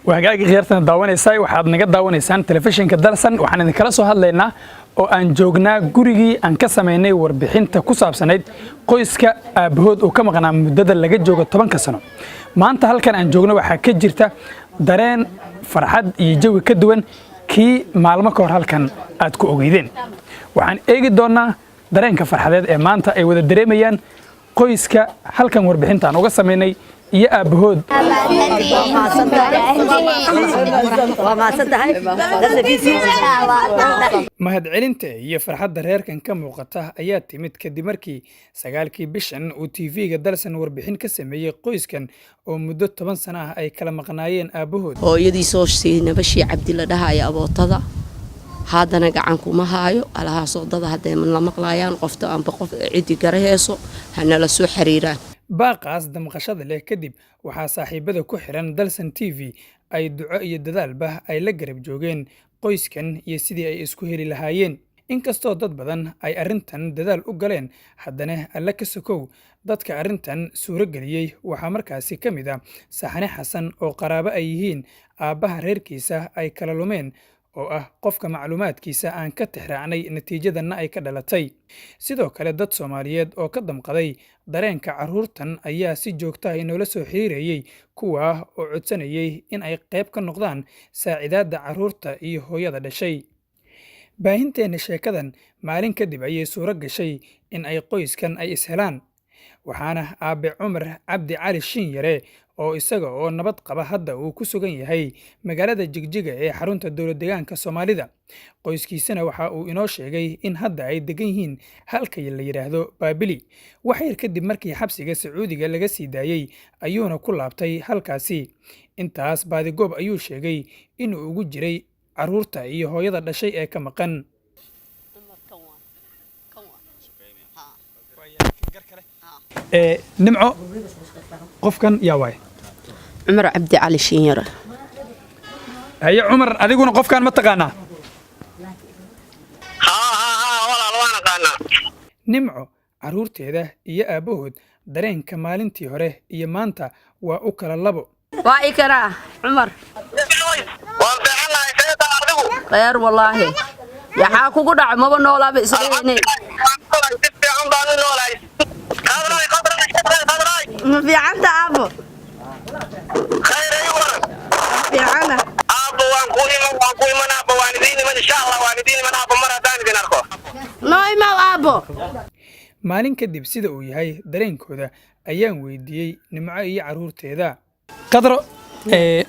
Waagaagii khiyaartana daawanaysaa, waxaad naga daawanaysaan telefishinka Dalsan. Waxaan idinkala soo hadlaynaa oo aan joognaa gurigii aan ka samaynay warbixinta ku saabsanayd qoyska aabbahood uu ka maqnaa muddada laga joogo 10-ka sano. Maanta halkan aan joogno waxaa ka jirta dareen farxad iyo jawi ka duwan kii maalmo ka hor halkan aad ku ogeydeen. Waxaan eegi doonnaa dareenka farxadeed ee maanta ay wada dareemayaan qoyska halkan warbixinta aan uga samaynay iyo aabbahood. Waa mahadsantahay. Mahadcelinta iyo farxadda reerkan ka muuqata ayaa timid kadib markii 9-kii bishan uu TV-ga Dalsan warbixin ka sameeyey qoyskan oo muddo 10 sano ah ay kala maqnaayeen aabbahood. Hooyadiisoo Siinabashii Cabdi la dhahaya abootada haddana gacan kuma haayo. Alahaasoo dada hadday la maqlaayaan qofta amba qof ciddi garaheeso hanala soo xiriiraan. Baaqaas damqashada leh kadib, waxaa saaxiibada ku xiran Dalsan TV ay duco iyo dadaalba ay la garab joogeen qoyskan iyo sidii ay isku heli lahaayeen. Inkastoo dad badan ay arrintan dadaal u galeen, haddana Alle ka sokow, dadka arrintan suuro geliyey waxaa markaasi ka mid ah Saxane Xasan oo qaraabo ay yihiin aabbaha reerkiisa ay kala lumeen, oo ah qofka macluumaadkiisa aan ka tixraacnay natiijadanna ay ka dhalatay. Sidoo kale, dad Soomaaliyeed oo ka damqaday dareenka carruurtan ayaa si joogta ah inoola soo xiriirayey, kuwaa oo codsanayay in ay qayb ka noqdaan saacidaadda carruurta iyo hooyada dhashay. Baahinteenna sheekadan maalin kadib ayay suuro gashay in ay qoyskan ay ishelaan, waxaana aabbe Cumar Cabdi Cali Shiinyare oo isaga oo nabad qaba hadda uu ku sugan yahay magaalada Jigjiga ee xarunta dowlad deegaanka Soomaalida. Qoyskiisana waxa uu inoo sheegay in hadda ay degan yihiin halka la yidhaahdo Baabili. Wax yar kadib markii xabsiga Sacuudiga laga sii daayey ayuuna ku laabtay halkaasi. Intaas baadigoob ayuu sheegay inuu ugu jiray carruurta iyo hooyada dhashay ee ka maqan. Nimco, qofkan yaa waay? Cumar Cabdi Cali Shiinyare. Haye Cumar, adiguna qofkan ma taqaanaa? Haa, walaal, waan aqaanaa. Nimco, carruurteeda iyo aabbahood dareenka maalintii hore iyo maanta waa u kala labo. Waa i karaa Cumar. Waan fiicannahay, seeta adigu? Kheer wallaahi. Yaxaa kugu dhaca? Maba noolaaba isleeynay. Si fiican baan u noolahay. Qadray, Qadray, Qadray, Qadray. Ma fiicanta, aabo? Khayr ay waran. Fiicana. Aabbo, waan ku iman, waan ku iman aabbo, waan idiin iman insha Allah, waan idiin iman aabbo mar haddaan idin arko. Noo imaw, aabo. Maalin kadib sida uu yahay dareenkooda ayaan weydiiyey Nimco iyo carruurteeda. Qadro,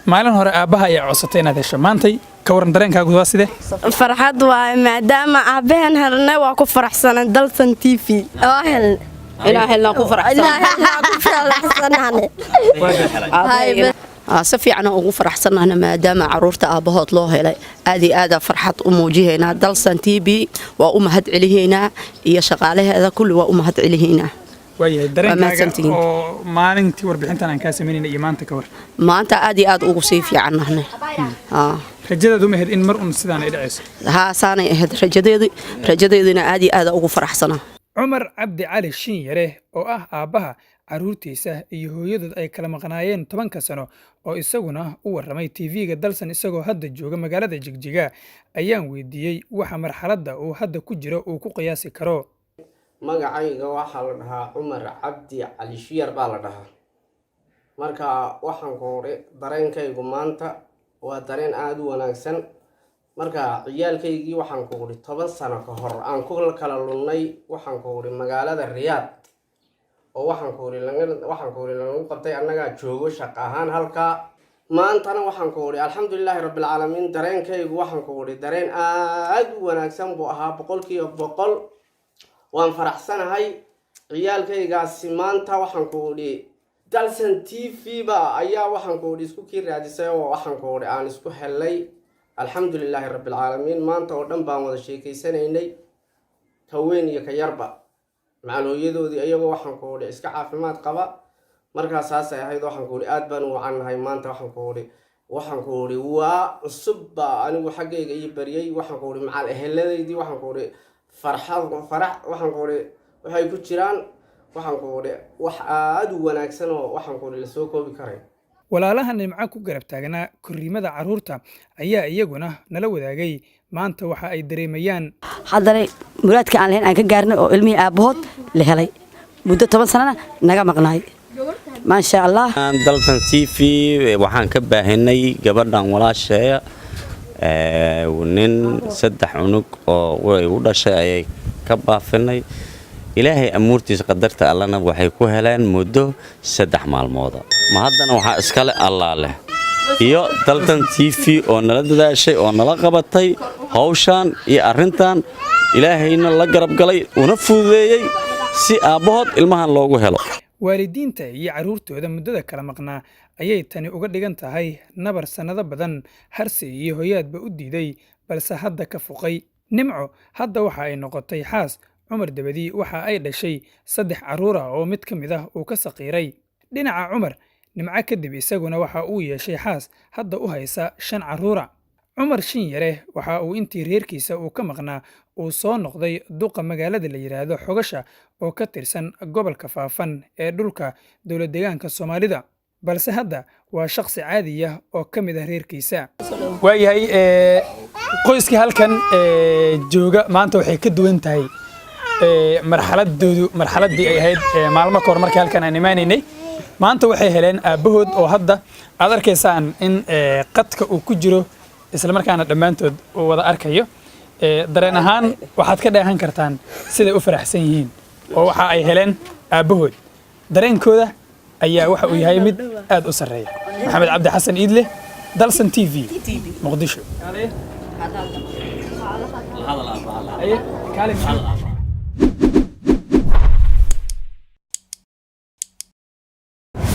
maalin hore aabbaha ayaa codsatay inaad hesho. Maantay ka waran, dareenkaagu waa sidee? Farxad waaye, maadaama aabbaheen helnay waa ku faraxsanay. Dalsan TV waa helnay. Inaa helnaa ku faraxsan. Ku faraxsanane. Si fiican ugu faraxsanahna maadaama caruurta aabbahood loo helay. Aad iyo aada farxad u muujihaynaa. Dalsan TV waa u mahad celihaynaa iyo shaqaalaheeda kulli waa u mahad celihaynaa. Waayahay, dareenkaaga Mahadsantihiin. oo maalintii warbixintan aan kaa samaynayna iyo maanta ka war? Maanta aad iyo aad ugu sii fiicannahna. Rajadaadu ma ahayd in mar un sidaan ay dhacayso? Haa, saanay ahayd rajadeedu, rajadeeduna aad iyo aada ugu faraxsanaa. Cumar Cabdi Cali Shiinyare oo ah aabbaha carruurtiisa iyo hooyadood ay kala maqnaayeen 10-ka sano, oo isaguna u warramay TV-ga Dalsan isagoo hadda jooga magaalada Jigjiga, ayaan weydiiyey waxa marxaladda uu hadda ku jiro uu ku qiyaasi karo. Magacayga waxaa la dhahaa Cumar Cabdi Cali Shiyar baa la dhahaa. Marka waxaan ku uri dareenkaygu maanta waa dareen aada u wanaagsan. Marka ciyaalkaygii waxaan ku uri 10 sano ka hor aan ku kala lunnay, waxaan ku uri magaalada Riyaad oo waxaan ku uri lanagu qabtay annagaa joogo shaq ahaan halkaa. Maantana waxaan ku uri alxamdulilaahi rabbilcaalamiin. Dareenkaygu waxaan ku uri dareen aada u wanaagsan buu ahaa, 100%. Waan faraxsanahay. Ciyaalkaygaasi maanta waxaan ku idhi Dalsan TV ba ayaa waxaan ku idhi isku kii raadisay oo waxaan ku idhi aan isku helay. Alxamdulilaahi rabbilcaalamiin. Maanta oo dhan baan wada sheekeysanaynay, ka weyn iyo ka yarba, macalhooyadoodii, iyagoo waxaan ku idhi iska caafimaad qaba. Markaa saasay ahayd. Waxaan ku idhi aad baan u wacannahay maanta. Waxaan ku idhi waa cusub baa anigu xaggayga ii bariyey. Waxaan ku idhi macal eheladaydii, waxaan ku idhi farxad farax, waxaan ku idhi waxay ku jiraan, waxaan ku idhi wax aada u wanaagsan oo waxaan ku idhi lasoo koobi karay. Walaalaha Nimco ku garab taagnaa korriimada carruurta ayaa iyaguna nala wadaagay maanta waxa ay dareemayaan. Haddana muraadka aan lahayn aan ka gaarnay oo ilmihii aabbahood la helay, muddo 10 sanana naga maqnaay, maasha Allah. Dalsan TV waxaan ka baahinay gabadhan walaasheeya, nin saddex cunug oo ay u dhashay ayay ka baafinay. Ilaahay amuurtiisa, qadarta Allana waxay ku heleen muddo 3 maalmooda. Ma haddana waxaa iskale Allaa leh iyo Dalsan TV oo nala dadaashay oo nala qabatay hawshan iyo arrintan, Ilaahayna la garab galay una fududeeyey si aabbahood ilmahan loogu helo. Waalidiinta iyo carruurtooda muddada kala maqnaa ayay tani uga dhigan tahay nabar sannado badan harsi iyo hoyaadba u diiday, balse hadda ka fuqay. Nimco hadda waxa ay noqotay xaas Cumar dabadi. Waxa ay dhashay saddex carruur ah oo mid ka mid ah uu ka saqiiray. Dhinaca Cumar, Nimco kadib isaguna waxa uu yeeshay xaas hadda u haysa shan carruura. Cumar Shinyare waxa uu intii reerkiisa uu ka maqnaa uu soo noqday duqa magaalada la yidhaahdo Xogasha oo ka tirsan gobolka Faafan ee dhulka dowlad deegaanka Soomaalida, balse hadda waa shaqsi caadi ah oo ka mid ah reerkiisa. Waayahay, qoyskii halkan jooga maanta waxay ka duwan tahay marxaladoodu marxaladdii ay ahayd maalmo ka hor markii halkan aan imaanaynay. Maanta waxay heleen aabbahood oo hadda aad arkaysaan in qadka uu ku jiro, isla markaana dhammaantood uu wada arkayo. Dareen ahaan waxaad ka dheehan kartaan siday u faraxsan yihiin oo waxa ay heleen aabbahood. Dareenkooda ayaa waxa uu yahay mid aad u sarreeya. Maxamed Cabdi Xasan Iidle, Dalsan TV, Muqdisho.